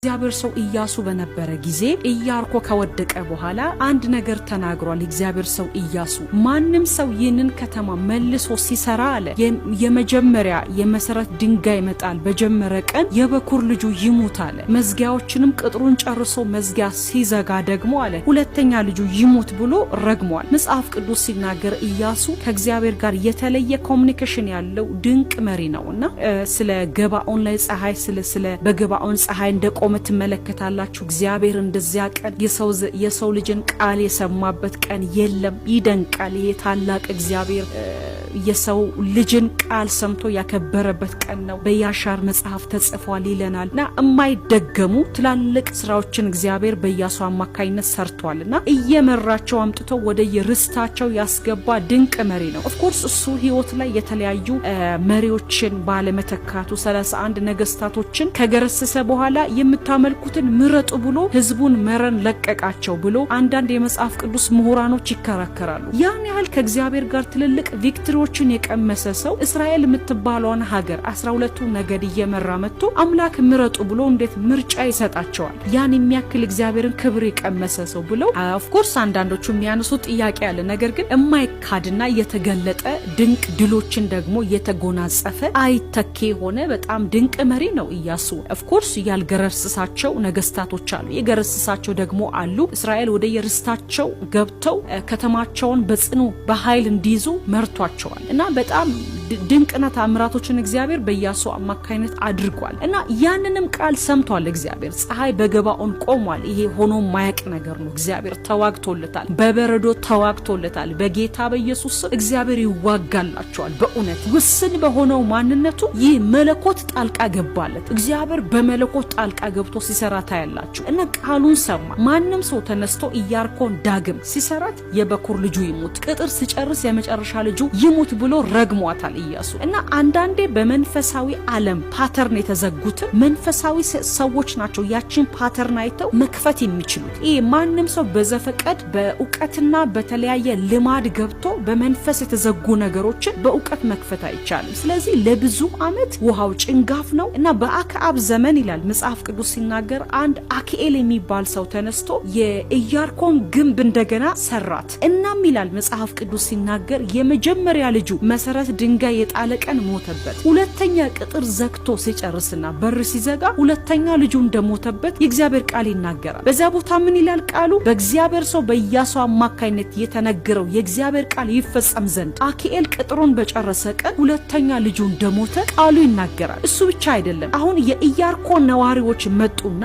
እግዚአብሔር ሰው ኢያሱ በነበረ ጊዜ ኢያሪኮ ከወደቀ በኋላ አንድ ነገር ተናግሯል። እግዚአብሔር ሰው ኢያሱ ማንም ሰው ይህንን ከተማ መልሶ ሲሰራ አለ፣ የመጀመሪያ የመሰረት ድንጋይ መጣል በጀመረ ቀን የበኩር ልጁ ይሙት አለ። መዝጊያዎችንም ቅጥሩን ጨርሶ መዝጊያ ሲዘጋ ደግሞ አለ ሁለተኛ ልጁ ይሙት ብሎ ረግሟል። መጽሐፍ ቅዱስ ሲናገር ኢያሱ ከእግዚአብሔር ጋር የተለየ communication ያለው ድንቅ መሪ ነው እና ስለ ገባኦን ላይ ፀሐይ ስለ በገባኦን ፀሐይ እንደቆመ ትመለከታላችሁ። እግዚአብሔር እንደዚያ ቀን የሰው ልጅን ቃል የሰማበት ቀን የለም። ይደንቃል። ይሄ ታላቅ እግዚአብሔር የሰው ልጅን ቃል ሰምቶ ያከበረበት ቀን ነው። በያሻር መጽሐፍ ተጽፏል ይለናል እና የማይደገሙ ትላልቅ ስራዎችን እግዚአብሔር በኢያሱ አማካኝነት ሰርቷል እና እየመራቸው አምጥቶ ወደ የርስታቸው ያስገባ ድንቅ መሪ ነው። Of course እሱ ህይወት ላይ የተለያዩ መሪዎችን ባለመተካቱ፣ 31 ነገስታቶችን ከገረሰሰ በኋላ የምታመልኩትን ምረጡ ብሎ ህዝቡን መረን ለቀቃቸው ብሎ አንዳንድ የመጽሐፍ ቅዱስ ምሁራኖች ይከራከራሉ። ያን ያህል ከእግዚአብሔር ጋር ትልልቅ victory ዎችን የቀመሰ ሰው እስራኤል የምትባለውን ሀገር 12ቱ ነገድ እየመራ መጥቶ አምላክ ምረጡ ብሎ እንዴት ምርጫ ይሰጣቸዋል? ያን የሚያክል እግዚአብሔርን ክብር የቀመሰ ሰው ብለው of course አንዳንዶቹ የሚያነሱ ጥያቄ አለ። ነገር ግን የማይካድና የተገለጠ ድንቅ ድሎችን ደግሞ የተጎናጸፈ አይተኬ የሆነ በጣም ድንቅ መሪ ነው ኢያሱ። Of course ያልገረሰሳቸው ነገስታቶች አሉ፣ የገረሰሳቸው ደግሞ አሉ። እስራኤል ወደ የርስታቸው ገብተው ከተማቸውን በጽኑ በኃይል እንዲይዙ መርቷቸዋል እና በጣም ድንቅና ታምራቶችን እግዚአብሔር በኢያሱ አማካይነት አድርጓል እና ያንንም ቃል ሰምቷል እግዚአብሔር። ፀሐይ በገባኦን ቆሟል። ይሄ ሆኖ ማያቅ ነገር ነው። እግዚአብሔር ተዋግቶለታል። በበረዶ ተዋግቶለታል። በጌታ በኢየሱስ ስም እግዚአብሔር ይዋጋላቸዋል። በእውነት ውስን በሆነው ማንነቱ ይህ መለኮት ጣልቃ ገባለት። እግዚአብሔር በመለኮት ጣልቃ ገብቶ ሲሰራ ታያላችሁ እና ቃሉን ሰማ። ማንም ሰው ተነስቶ ኢያሪኮን ዳግም ሲሰራት የበኩር ልጁ ይሙት፣ ቅጥር ሲጨርስ የመጨረሻ ልጁ ይሙት ብሎ ረግሟታል ኢያሱ። እና አንዳንዴ በመንፈሳዊ ዓለም pattern የተዘጉትን መንፈሳዊ ሰዎች ናቸው ያችን pattern አይተው መክፈት የሚችሉት። ይሄ ማንም ሰው በዘፈቀድ በእውቀትና በተለያየ ልማድ ገብቶ በመንፈስ የተዘጉ ነገሮችን በእውቀት መክፈት አይቻልም። ስለዚህ ለብዙ ዓመት ውሃው ጭንጋፍ ነው እና በአክዓብ ዘመን ይላል መጽሐፍ ቅዱስ ሲናገር አንድ አክኤል የሚባል ሰው ተነስቶ የኢያሪኮን ግንብ እንደገና ሰራት። እናም ይላል መጽሐፍ ቅዱስ ሲናገር የመጀመሪያ ልጁ መሰረት ድንጋይ የጣለ ቀን ሞተበት። ሁለተኛ ቅጥር ዘግቶ ሲጨርስና በር ሲዘጋ ሁለተኛ ልጁ እንደሞተበት የእግዚአብሔር ቃል ይናገራል። በዚያ ቦታ ምን ይላል ቃሉ? በእግዚአብሔር ሰው በኢያሱ አማካይነት የተነገረው የእግዚአብሔር ቃል ይፈጸም ዘንድ አክኤል ቅጥሩን በጨረሰ ቀን ሁለተኛ ልጁ እንደሞተ ቃሉ ይናገራል። እሱ ብቻ አይደለም። አሁን የኢያሪኮ ነዋሪዎች መጡና